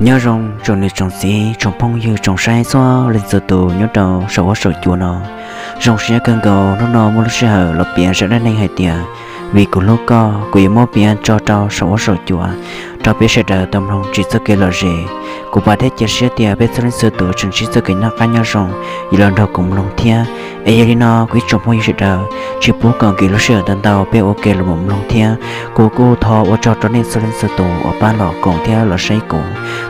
Nyob zoo tsoom niam tsoom txiv tsoom phooj ywg tsoom saib txhua leej txhua tus nyob rau saum huab saum cua no. Zoo siab kawg nkaus hnub no muaj lub sij hawm los piav zaj dab neeg hais tias Vim kuv hlub koj, kuv yuav muab piav tso rau saum huab saum cua rau peb sawv daws tau mloog tsim txoj kev lom zem. Kuv vam thiab cia siab tias peb txhua leej txhua tus tseem ntsib txoj kev noj qab nyob zoo yuav los nrog kuv mloog thiab. Es yog li no kuv ib tsoom phooj ywg sawv daws, tsis pub kom nkim lub sij hawm ntau ntau, peb ua ke los mus mloog thiab. Kuv kuj thov ua tsaug rau nej txhua leej txhua tus uas pab los koom thiab los saib kuv.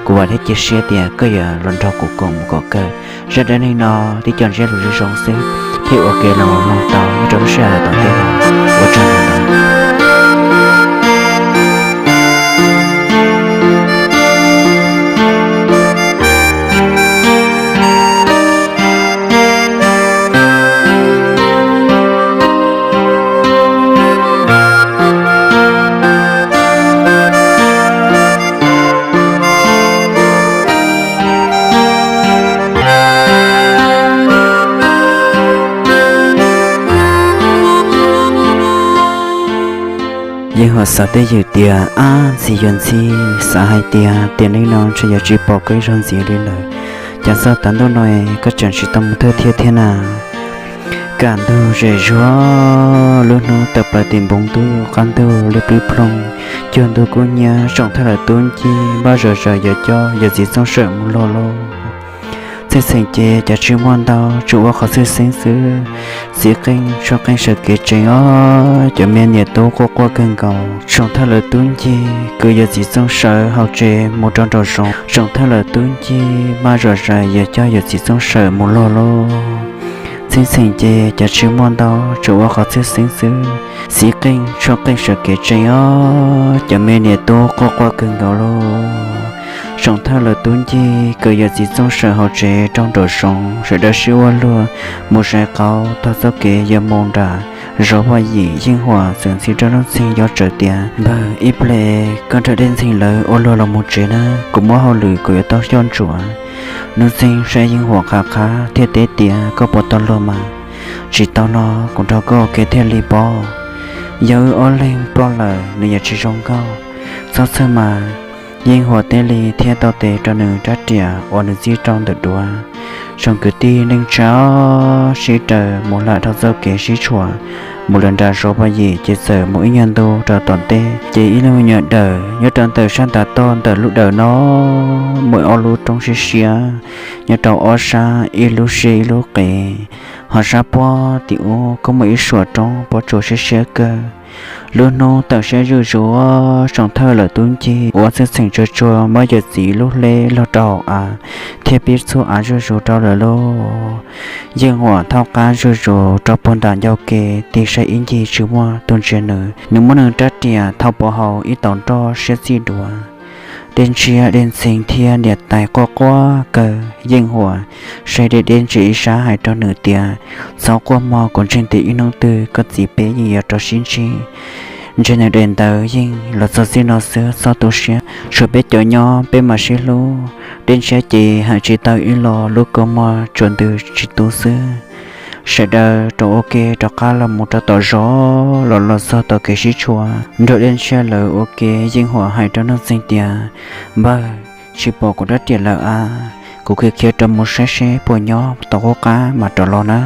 Kuv vam thiab cia siab tias koj yuav los nrog kuv koom mus kom kawg. Zaj dab neeg no tib co ntsiab lus zoo zoo xwb, thiab ua ke los mus mloog tau nyob rau lub sij hawm tom ntej. Ua tsaug ntau. Yeej Huam xav twj ywm tias, ab, ntxhi yuav ntxhi, xav hais tias tiam neej no ntshe yuav tsis pom koj ib zaug ntxiv li lawm. Cas txog tav ntuj no koj tseem tsis tau mus thawj thiab thiab na? Kaj ntug zem zuag, lub hnub tawm plaws tim npoo ntuj, qab ntug liab ploog ploog, cuag ntuj kub hnyiab, tsoom thawj lawv tub ncig npaj zom zaws yuav coj yawm txiv Txooj Sawm mus luag lauj. Txheej txheem ces cov tsis muaj ntau, tsuas ua qhov txhwj xeeb xwb, txiv qeej tshuaj qeej sawv kev tsees os, cov me niam tub quaj quaj kawg nkaus. Tsoom thawj lawv tub ncig kwv yawm txiv Txooj Sawm hauv tsev mus rau nraum zoov, tsoom thawj lawv tub ncig npaj zom zaws yuav coj yawm txiv Txooj Sawm mus luag lauj. Txheej txheem ces cov tsis muaj ntau, tsuas ua qhov txhwj xeeb xwb, txiv qeej tshuaj qeej sawv kev tsees os, cov me niam tub quaj quaj kawg nkaus lauj. Tsoom thawj lawv tub ncig kwv yawm txiv Txooj Sawm hauv tsev rau nraum zoov, sawv daws sib ua luag mus zais qauv taug txoj kev yuav mus nram zos Vaj Yim. Yeej Huam txawm ntxhi rau Nuj Ntxhee yav tsawv tias, Npawg, ib pliag koj nrog Dej Ntxhee lawv ua luag los mus tsev na, kuv muaj hauj lwm kuv yuav tau coj ntsuav. Nuj Ntxhee saib Yeej Huam qhov qab thiaj teb tias, Koj puas tau luag mas? Tsis tau no kuv nrog koj ua ke thiaj li pob. Yog wb ob leeg ploj lawm nws yuav tsis zoo nkauj. Txhob txhawj mas. Yeej Huam teb li thiab taw tes rau nws rab riam uas nws txib rau ntawm duav. Tsoom kwv tij neej tsa sib raws mus hla dhau txoj kev sib tshuam mus lawm nram zos Vaj Yim, ces txawm mus ib nyuag ntu rau tom ntej, ces ib lub me nyuam dawm nyob rau ntawm sab ntav toj ntawm lub dawm no muaj ob lub roob siab siab nyob rau ob sab, ib lub siab ib lub qis. Ho sab puag tim ub kuj muaj ib suam roob pob tsuas siab siab kawg. Lub hnub tawm siab zuj zus, tsoom thawj lawv tub ncig ua txheej txheem tsuag tsuag muab yawm txiv lub hleb log rau hauv av thiab pib txhub av zuj zus rau lawm lauj. Yeej Huam thaub qab zuj zus rau puag nram ncauj ke, tig saib ib ncig tsis muaj tus ntsia nws. Nws muab nws rab riam thau pov hauv ib tauv nroj siab txij dua. Dej Ntshiab, Dej Ntxhee thiab niam tais quaj quaj kawg. Yeej Huam saib Dej Dej ntsia ib sab hais rau nws tias, Txhob quaj mog, kuv ntseeg tias ib hnub twg koj txiv peb yeej yuav rov sib ntsib. Ntshe nws daim ntawv yeej los txog txij no xwb, txhob tu siab, tshuav peb cov nyob peb mam sib hlub. Dej Ntshiab ces hais tsis tau ib los, lub kua muag tsuas ntws tsis tu xwb. Sawv daws rov ua ke rov qab los mus rau tom zos, los los txog tom kev sib tshuam nrog Dej Ntshiab lawv ua ke. Yeej Huam hais rau Nuj Ntxhee tias, Npawg, tsis pom kuv rab riam lawm a, kuv khiav khiav rov mus saib seb puas nyob tom qub qab mas rov los na.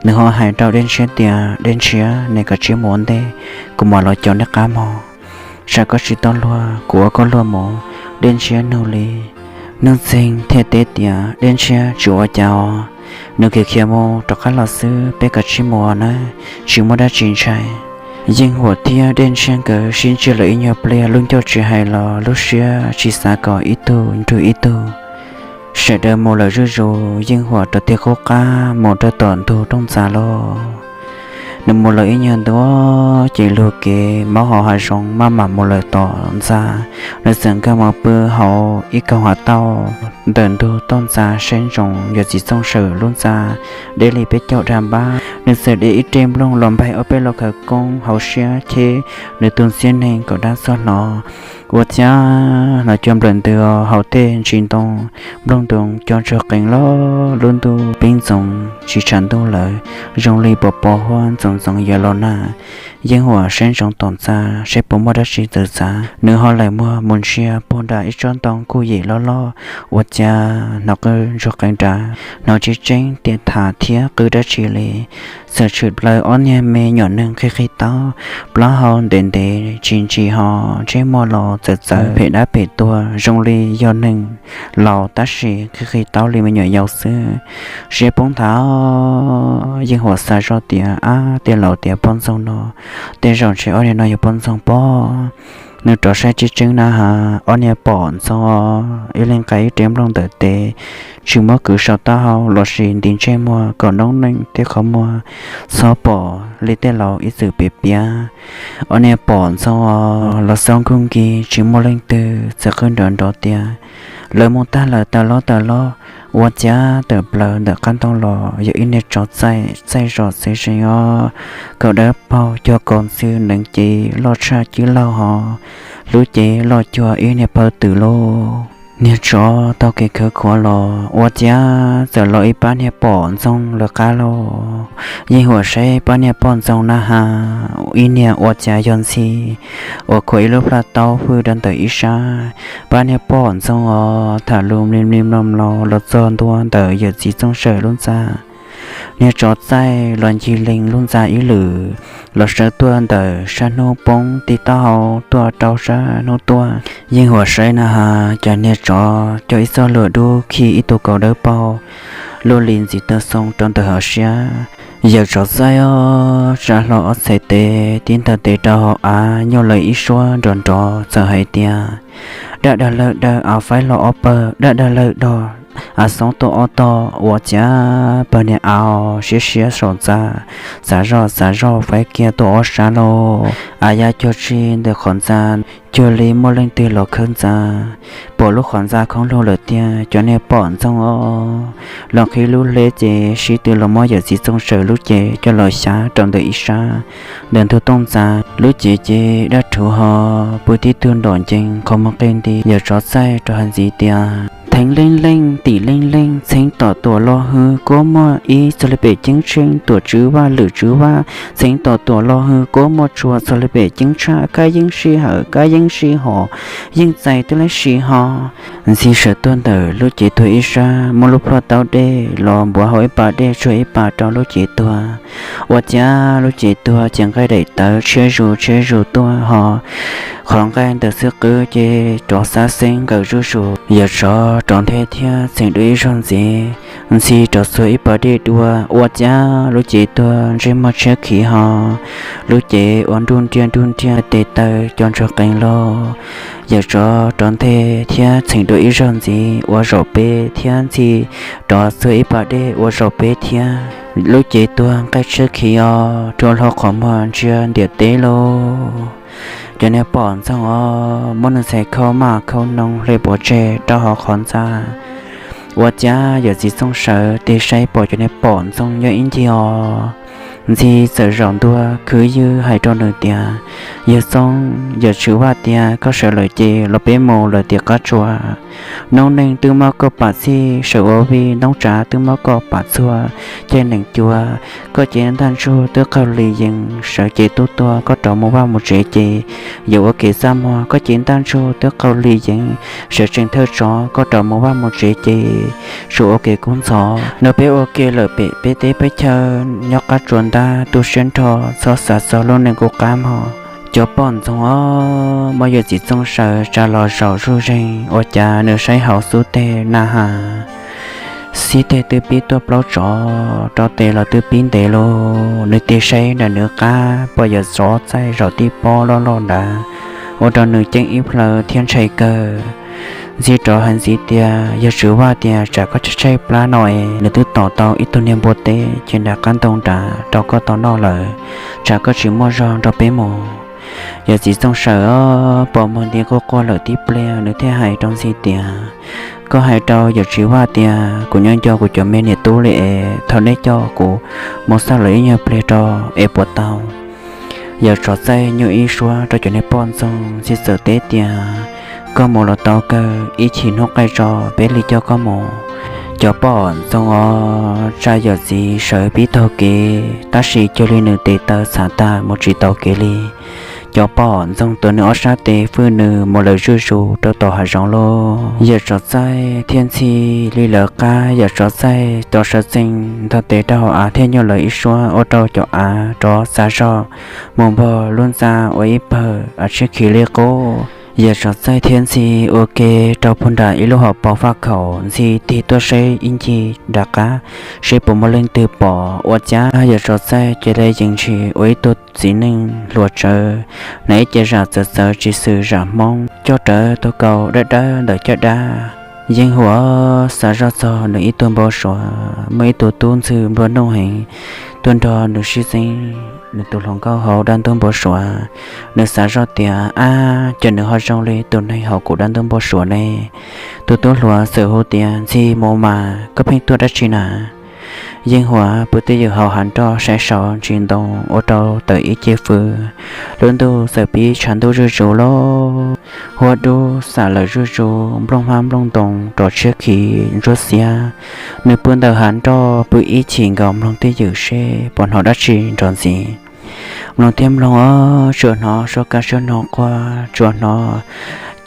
Nws ho hais rau Dej Ntshiab tias, Dej Ntshiab, nej kav tsij mus ua ntej, kuv mam los caum nej qab mog. Tsam koj tsis tau luag, kuv ua koj luag mus. Dej Ntshiab nug li. Nuj Ntxhee thiaj teb tias, Dej Ntshiab, tsis ua cas os. Nws khiav khiav mus rov qab los xwb, peb kav tsij mus nawb, tsis muaj dab tsi ntshai. Yeej Huam thiab Dej Ntshiab nkawd sib ntsia lawm ib nyuag pliag, lub ncauj tsis hais los lub siab tsis xav kom ib tug nrug ib tug. Sawv daws mus lawm zuj zus, Yeej Huam rov tig qub qab mus rau tom ntug rooj ntxa lauj. Nws mus lawm ib nyuag ntu ces luag kev maub hauv hav zoov maj mam mus lawm tom ntxa. Nws txawm nkag mus pw hauv ib koog hav tauj. ntawm ntug toj ntxa saib ntsoov yawm txiv Txooj Sawm lub ntxa deb li peb caug dab npab. Nws txawm de ib re nplooj los npaig ob peb lo khawv koob hauv siab cheb nws tus ntxhiab neeg kom dab txog hnov. Ua ciav hnov cua nplawm ntws hauv tej ntsis ntoo, nplooj ntoo co ntsoog qees loj, lub ntuj pib ntxoov tsis tshav ntuj lawm, zoo li pos pos huab ntxoov ntxoov yuav los nag. Yeej Huam saib ntsoov tom ntxa saib puas muaj dab tsi txawv txav, nws ho laim muag mus ntsia puag nram ib tsob ntoo kuj yim loj loj. Ua ciav hnov qw ntsoog qees nrad, hnov tsis tseeb tias tham thiab qw dab tsi li. Txawm tshwm plaws ob niag me nyuam neeg qhib qhib taub, plaub hau ntev ntev tsis ntsis ho ntsej muag los txawv txawv phem dab phem tuag zoo li yog neeg laus tab sis qhib qhib taub li me nyuam yaus xwb. Siab poob nthav, Yeej Huam xav zoj tias ab tej laus tias poj ntxoog no, tej zaum ntshe ob niag no yog poj ntxoog pob. Nws rov saib tseeb tseeb na has, ob niag pom ntxoog os, ib leeg nqa ib re nplooj ntawm tes, tsis muab kwv saum taub hau lossis nti ntsej muag kom noob neej tej qhov muag txhob pom li tej laus ib txwm piav piav. Ob niag pom ntxoog os los xob nkuj nki tsis muaj leej twg txawm qw nrov nrov tias lawv mus tag lawm tawm loj tawm loj. Ua ciav tawm plaws ntawm qab ntoo los yog ib niag tsov txaij txaij zom txaij zeeg os, kaum dawb paug cuag kaus ntxhw neev cev loj tshaj cwb laug hos, lub cev loj cuag ib niag pawg twm lauj. Niag tsov taug kev khawv khuav los ua ciav txawm los ib pab niag pom ntxoog lawv qab lauj. Yeej Huam saib pab niag poj ntxoog na has, ib niag ua cas yog Ntxhi uas khuam ib lub plhaub taub hwj rau ntawm ib sab. Pab niag poj ntxoog os tham lus mli mli mlom mlom los txog ntua ntawm yawm txiv Txooj Sawm lub ntxa. Niag tsov txaij los ncig lees lub ntxa ib lwm, los sawv tuaj ntawm sab hnub poob tib taub hau tuaj rau sab hnub tuaj. Yeej Huam saib na has, cas niag tsov coj ib txoj hlua dub khi ib tug kaus dawb paug luaj li ntxiv taw xoo rau ntawm hauv siab. Yawm tsov txaij os, tsa hlo ob txhais tes tib ntag tes rau hauv av nyuj lawm ib suab nrov nrov txawm hais tias, daj dag lawg daw av faib hlo ob pawg, daj dag lawg dog av xoob tuaj ob tog. Ua ciav pawg niag av siab siab saum ntxa, xav zoj xav zoj faib kiag tuaj ob sab lauj. Av ya cuag tsi ntawm qhov ntxa, cuag li muaj leej twg los khawb ntxa. Pom lub qhov ntxa khoob lug lawm tiag, cov niag pom ntxoog os, los qhib lub hleb ces sib tw los muab yawm txiv Txooj Sawm lub cev coj los xyab rau ntawm ib sab ntawm ntug tooj ntxa. Lub cev ces daj rhuv ho pw tib tug nrom ncees qhov muag qe nti. Yawm tsov txaij rov hais ntxiv tias, theev leej leej tim leej leej txheeb tom tuam lo hwj kuab muaj ib txog li pem ceeb tsheej tuam tswv vaj lwm tswv vaj txheev tom tuam lo hwj kuab muaj tshua txog li pem ceeb tshaj kab yeeb sij hawm kab yeeb sij hos yeej txais twb laib si ho. Ntxhi sawv tuaj ntawm lub cev tuag ib sab muab lub plhuaj taub dej los npuav hauv ib pas dej tsuag ib pas rau lub cev tuag. Ua ciav lub cev tuag ces nqaij daim tawv tshiab zus tshiab zus tuaj ho qhov nqaij ntawm xwb qwb ces rov xab xeeb nkawm zuj zus. Yawm tsov rov nthe thiab txheem dua ib zaug ntxiv, Ntxhi rov xuas ib pas dej dua. Ua ciav lub cev tuag ntsej muag tshiab khiv ho lub cev ua nruj nriaj nruj nriaj tes taw co ntsoog qees lauj. Yawm tsov rov nthe thiab txheem dua ib zaug ntxiv ua zaum peb thiab Ntxhi rov xuas ib pas dej ua zaum peb thiab. Lub cev tuag nqaij tshiab khiv os rua hlo qhov muag ntsia ntiam teb lauj. Cov niag pom ntxoog os muab nws txhais khau maj khau noog hle pov tseg rau hauv qhov ntxa. Ua ciav yawm txiv Txooj Sawv tig saib pom cov niag pom ntxoog nyob ib ncig os. Ntxhi txawm zaum ntua khwv ywg hais rau nws tias, yawg Txooj, yawm tswv Vaj tias koj sawv lawm ces los peb mus lawm tim qab tsua. Noob neej twb muab koj pam txhij sawv ua vij, noob tsav twb muab koj pam txhua caij nees cua. Koj cev ntaj ntsug twb qaug li yees, sawv cev tub tuag koj rov mus vaj mus tsev ces yuav ua kev txaj muag. Koj cev ntaj ntsug twb qaug li yees, sawv tsees thawj tsov koj rov mus vaj mus tsev ces tsuas ua kev kub ntxhov. No peb ua ke lawm pem peb teb peb chaw nyob qab tsua ntab, tu siab nrho txhob xav txog lub neej qub qab mog. Cov poj ntxoog os muab yawm txiv Txooj Sawv tsa los zaum zuj zeeg, ua cas nws saib hauv xub teg na has, xib teg twb pib tuaj plaub tsov, rau tes los twb pib ntev lauj. Nws tig saib nram nws qab pom yawm tsov txaij zaum tib pob loj loj ntawd, ua rau nws ceeb ib plhaw thiab ntshai kawg. Ntxhi rov hais ntxiv tias, yawg tswv Vaj tias tsam koj tshaib tshaib plab no es nws twb tom tau ib tug niag npua teb ces nram qab ntoo nrad rau koj tau noj lawm, tsam koj tsis muaj zog nrog peb mus. Yawm txiv Txooj Sawv os pom muag nti quaj quaj lawm tib pliag, nws thiaj hais rau Ntxhi tias, Koj hais rau yawm txiv Vaj tias kuv nyob nco kuv cov me niam tub li es thaum neb coj kuv mus xauj lawv ib nyuag pliag rau es puas tau? Yawm Tsov Txaij nyuaj ib suab rau cov niag poj ntxoog, Ntxhi txawm teb tias, koj mus los tau kawg, ib chim hnub qaij tso peb li coj koj mus. Cov poj ntxoog os, tsa yawm txiv sawv pib taug kev, tab sis cuag li nws tes taw txhav tag mus tsis tau kev li. Cov poj ntxoog tuav nws ob sab tes fwj nws mus lawm zuj zus rau tom hav zoov lauj. Yawm Tsov Txaij thiab Ntxhi li lawv qab, Yawm Tsov Txaij rov sawv tsees nthos tes rau hauv av thiab nyuaj lawv ib suab ua rau cov av rov xav zoj mus npog lub ntxa ua ib pawg av tshiab khiv li qub. Yawm Tsov Txaij thiab Ntxhi ua ke rau puag nram ib lub hauv paus faj khaum, Ntxhi tig tuaj saib ib ncig nram qab seb puas muaj leej twg pom. Ua cas Yawm Tsov Txaij ces li yees ntshis ua ib tug txiv neej hluas tsawv, hnav ib ce zam txawv txawv tsis xwm zam Hmoob, coj rawv tus kaus dawb dawb ntawm caj dab. Yeej Huam xav zoj txog nws ib tug npau suav, muaj ib tug tub ntxhw nplua nuj heev tuaj nrog nws sib txeeb nws tus hluas nkauj hauv dab ntub npau suav. Nws xav zoj tias, ab, cas nws ho zoo li tus neeg hauv kuv dab ntub npau suav ne? Tus tub hluas txawm hu tias, Ntxhi Mus mas, koj pheej tuaj dab tsi na? Yeej Huam pw twj ywm hauv hav nroj saib saud ntsis ntoo ua rau tawm ib ce fwv. Lub ntuj txawm pib tshav ntuj zuj zus lauj, huab dub xam lawm zuj zus, nplooj hmab nplooj ntoo rov tshiab khiv ntsuab xiab. Nws pw ntawm hav nroj pw ib chim nkaus mloog twj ywm seb puas hnov dab tsi nrov ntxiv. Mloog thiab mloog os, tsuas hnov suab kab suab noog quaj, tsuas hnov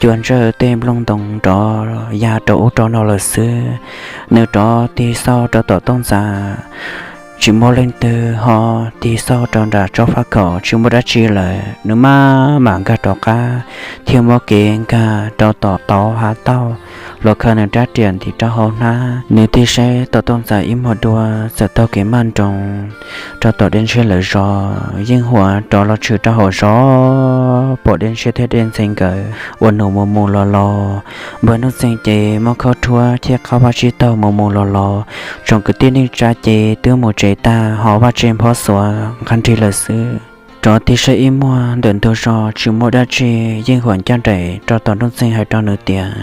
cua ntsawj tej nplooj ntoo nrov ya rau ub rau no lawm xwb. Nws rov tig xauj rau tom tooj ntxas, tsis muaj leej twg, ho tig xauj rau nram tsob faj khaum tsis muaj dab tsi lawm. Nws maj mam nkag rov qab thiab muab kev nkag rau tom tauv hav tauj los khaws nws rab riam ntim rau hauv hnab. Nws tig saib tom tooj ntxas ib muag dua, txawm taug kev maj nroos rau tom dej ntshiab lawm zos. Yeej Huam rov los tshwm rau hauv zos, pom Dej Ntshiab thiab Dej Ntxeeg nkawd ua num mus mus los los. Npawg Nuj Txeeg ces muab khaub rhuab thiab qab vaj tsib taug mus mus los los. Tsoom kwv tij neej tsa ces twb mus tsev tag, ho vaj tse nphob xuav nqag nrig lawm xwb. Rov tig saib ib muag ntawm ntug zos tsis muaj dab tsi, Yeej Huam ncaj nraim rau tom Nuj Txeeg hais rau nws tias,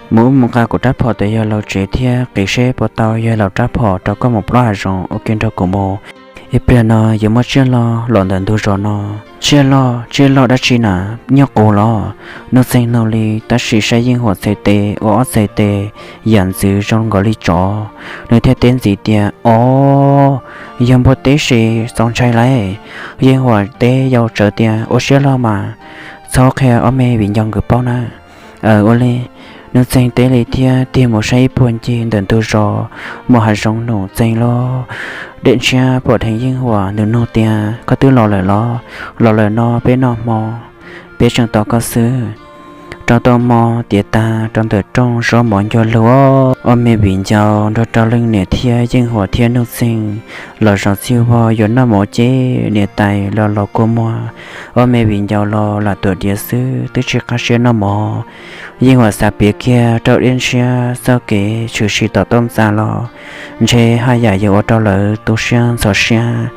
mus ub mus nqa kuv rab phom tas yawg laus tsev thiab qiv seb puas tau yawg laus rab phom rau koj mus plob hav zoov ua ke nrog kuv mus. Ib pliag no yuav muaj tsiaj loj los ntawm ntug zos no. Tsiaj loj? Tsiaj loj dab tsi na? Nyob qus los? Nuj Txeeg nug li, tab sis saib Yeej Huam txhais tes ua ob txhais tes yam ntxwv zoo nkaus li tsov. Nws thiaj teb ntxiv tias, o, yog npua teb se txaus ntshai lauj. Yeej Huam teb yau tsawv tias, ua siab loj mas, txhob qhia ob me viv ncaus nkawd paub na. Aw, ua li. Nuj Txeeg teb li thiab tig mus saib ib puag ncig ntawm ntug zos, mus hav zoov num txeeg lauj. Dej Ntshiab pom dheev Yeej Huam, nws nug tias, koj twb los lawm los? Los lawm no peb noj hmo, peb tseem tos koj xwb. Rau tau hmo tiav tas rau ntawm rooj, zaub mov ncua lug, ob me viv ncaus nrog rau leej niam thiab Yeej Huam thiab Nuj Txeeg los zov txhij vog yuav noj mov ces niam tais los los kua muag, ob me viv ncaus los lam tuam diav xwb twb tsis qab siab noj mov. Yeej Huam xav piav kiag rau Dej Ntshiab txoj kev tshwm sim tom tooj ntxas los ntshe haj yam yuav ua rau lawv tu siab ntxhov siab.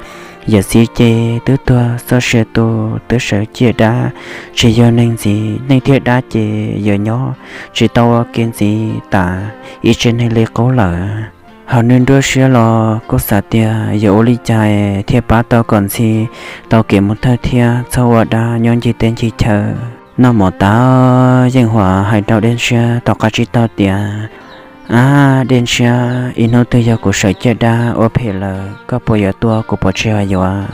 Yawm txiv ces twb tuag txoj sia tu, twb sawv ciaj dab, tsis yog neeg ntxiv, neeg thiab dab ces yuav nyob tsis tau ua ke ntxiv tas ib tsev neeg li qub lawm. Hauv nws nruab siab los kuj xav tias yuav ua li cas thiaj pab tau kom Ntxhi tau kev mus thawj thiab txhob ua dab nyob ncig teb ncig chaw. Noj mov tas, Yeej Huam hais rau Dej Ntshiab tom qab tsib taug tias, ab, Dej Ntshiab, ib hnub twg yog kuv sawv ciaj dab ua phem lawm, koj puas yuav tua kuv pov tseg yuav?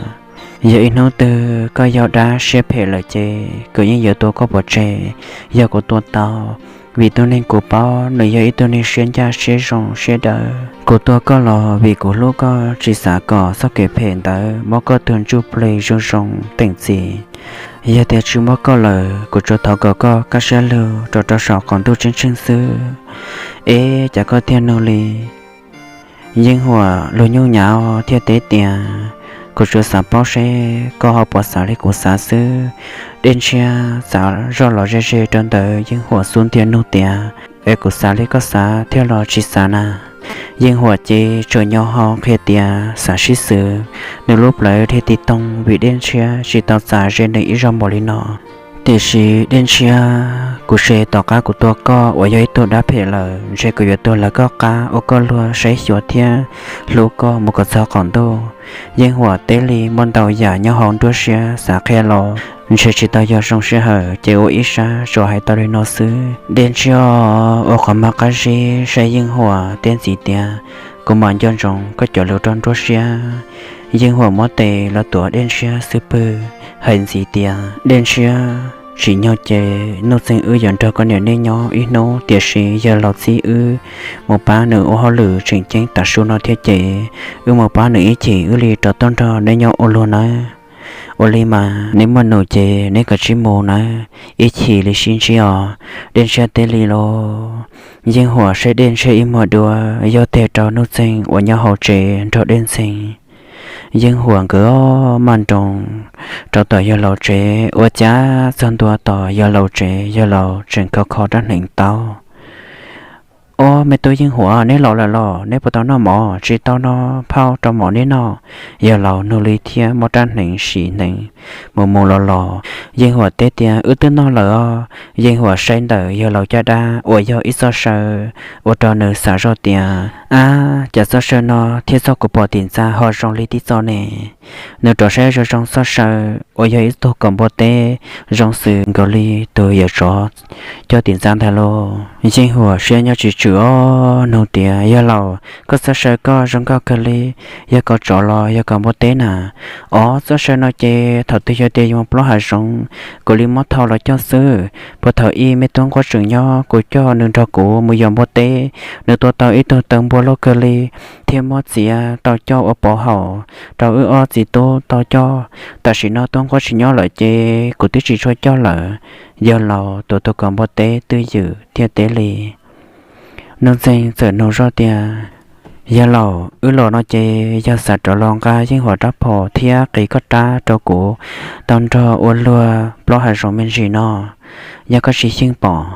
Yog ib hnub twg koj yog dab siab phem lawm ces kuv yeej yuav tua koj pov tseg, yog kuv tua tau. Vim tus neeg kuv paub nws yog ib tug neeg siab ncaj siab zoo siab dawb. Kuv tua koj los vim kuv hlub koj, tsis xav kom txoj kev phem ntawd muab koj tus ntsuj plig zoo zoo teem txim. Yog tias tsis muab koj lawm, kuv tsuas thov kom koj kaj siab lug rau rau saum qaum ntuj tsheej tsheej xwb. Eb, cas koj thiaj nug li? Yeej Huam lug nyuj nyav thiaj teb tias, kuv tsuas xav paub seb koj ho puas xav li kuv xav xwb. Dej Ntshiab txav zoj los ze ze rau ntawm Yeej Huam xub ntiag nug tias, es kuv xav li koj xav thiab los tsis xav na? Yeej Huam ces tsuas nyo hau qhia tias xav sib xws. Nws lub plawv dhia ti toog vim Dej Ntshiab tsis tau txav ze nws ib zaug npaum li no. Tiam sis Dej Ntshiab, kuv se tom qab kuv tua koj uas yog ib tug dab phem lawm, ntshe kuv yuav tuag lawv koj qab ua koj luag saib xyuas thiab hlub koj mus kom txog qaum ntuj. Yeej Huam teb li muaj ntau yam nyob hauv nruab siab xav qhia los ntshe tsis tau yog zoo sij hawm, ces ua ib sab tsuas hais tau li no xwb. Dej Ntshiab, ua qhov muag qab zib saib Yeej Huam teb ntxiv tias, kuv mam nco ntsoov koj cov lus rau nruab siab. Yeej Huam muab tes los tuav Dej Ntshiab xub pwg, hais ntxiv tias, Dej Ntshiab, tsim nyog ces Nuj Txeeg wb yuav nrog koj niam nej nyob ib hnub, tiam sis yawg laus txib wb mus pab nws ua hauj lwm tseem ceeb tav su no thiab ces wb mus pab nws ib chim wb li rov tuaj nrog nej nyob ua luag nawb. Ua li mas neb muaj num ces neb kav tsij mus nawb, ib chim li sib ntsib os. Dej Ntshiab teb li los, Yeej Huam saib Dej Ntshiab ib muag dua, yog tes rau Nuj Txeeg uas nyob hauv tsev nrog Dej Ntxhee. Yeej Huam nkawd maj nroos rau tom yawg laus tsev, ua cas txog ntua tom yawg laus tsev, yawg laus tseem kho kho rab hneev taub. Ob, me tub Yeej Huam, neb los lawm los? Neb puas tau noj mov? Tsis tau no, phauj rau mov neb noj. Yawg laus nug li thiab muab rab hneev sim hneev mus mus los los. Yeej Huam teb tias, wb twb noj lawm os. Yeej Huam saib ntawm yawg laus caj dab uas yog ib txoj saw ua rau nws xav zoj tias, ab, cas txoj saw no thiab txoj kuv pom tim ntxa ho zoo li tib txoj ne? Nws rov saib zoo zoo txoj saw uas yog ib tug kaum npua teb zoo xws nkaus li tus yawm tsov coj tim ntxa ntag lauj. Yeej Huam siab nyob tsis tswm os, nug tias, yawg laus, koj txoj saw koj zoo nkauj kawg li, yog kaum tsov los yog kaum npua teb na? Ob, txoj saw no ces thaum twg yog tias yuav mus plob hav zoov, kuv li muab thau los coj xwb. Puag thaum ub me tub nquab tseem nyob, kuv coj nws nrog kuv mus yos npua teb, nws tua tau ib tug taw npua loj kawg li, thiab muab txiav tau coj ua pov haum rau wb ob txiv tub tau coj. Tam sim no tub nquab tsis nyob lawm ces kuv twb tsis tshua coj lawm. Yawg laus tuav tus kaum npua teb twj ywm thiab teb li. Nuj Txeeg txawm nug zoj tias, yawg laus, wb los no ces yog xav rov los nqa Yeej Huam rab phom thiab qiv koj rab rau kuv tau nrog ua luag plob hav zoov me ntsis no, yog koj tsis xyeej pom.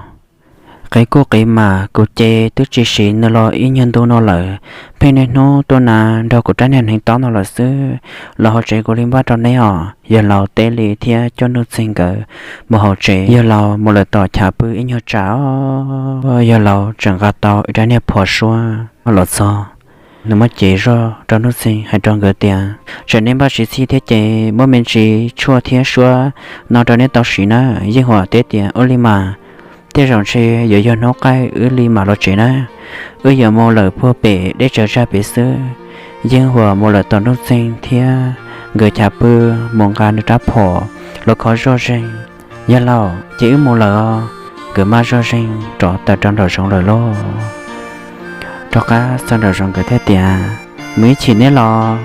Qiv kuj qiv mas, kuv ces twb tsis siv nws los ib nyuag ntu no lawm, pheej niaj hnub tuaj na nrog kuv rab niag hneev taub no lawm xwb. Los hauv tsev kuv li npaj rau neb os. Yawg laus teb li thiab coj Nuj Txeeg nkawd mus hauv tsev. Yawg laus mus lawm tom chav pw ib nyuag tsam os, yawg laus tseem nqa tau ib rab niag phom suab los txog. Nws muab cev zoj rau Nuj Txeeg hais rau nkawd tias, tsam neb npaj tsis txhij thiab ces muab me ntsis tshuaj thiab suab no rau neb tau siv na. Yeej Huam teb tias, ua li mas, tej zaum ntshe yuav yog hnub qaij wb li mam los tsev na, wb yuav mus lawm puag pem deb tsawv tsag pem xwb. Yeej Huam mus lawm tom Nuj Txeeg thiab nkawd chav pw, mus nqa nws rab phom los kho zoj zeeg. Yawg laus, ces wb mus lawm os. Nkawd maj zoj zeeg rov tawm rau nraum zoov lawm lauj. Rov qab txog nraum zoov nkawd thiaj tias, mus ib chim neb los.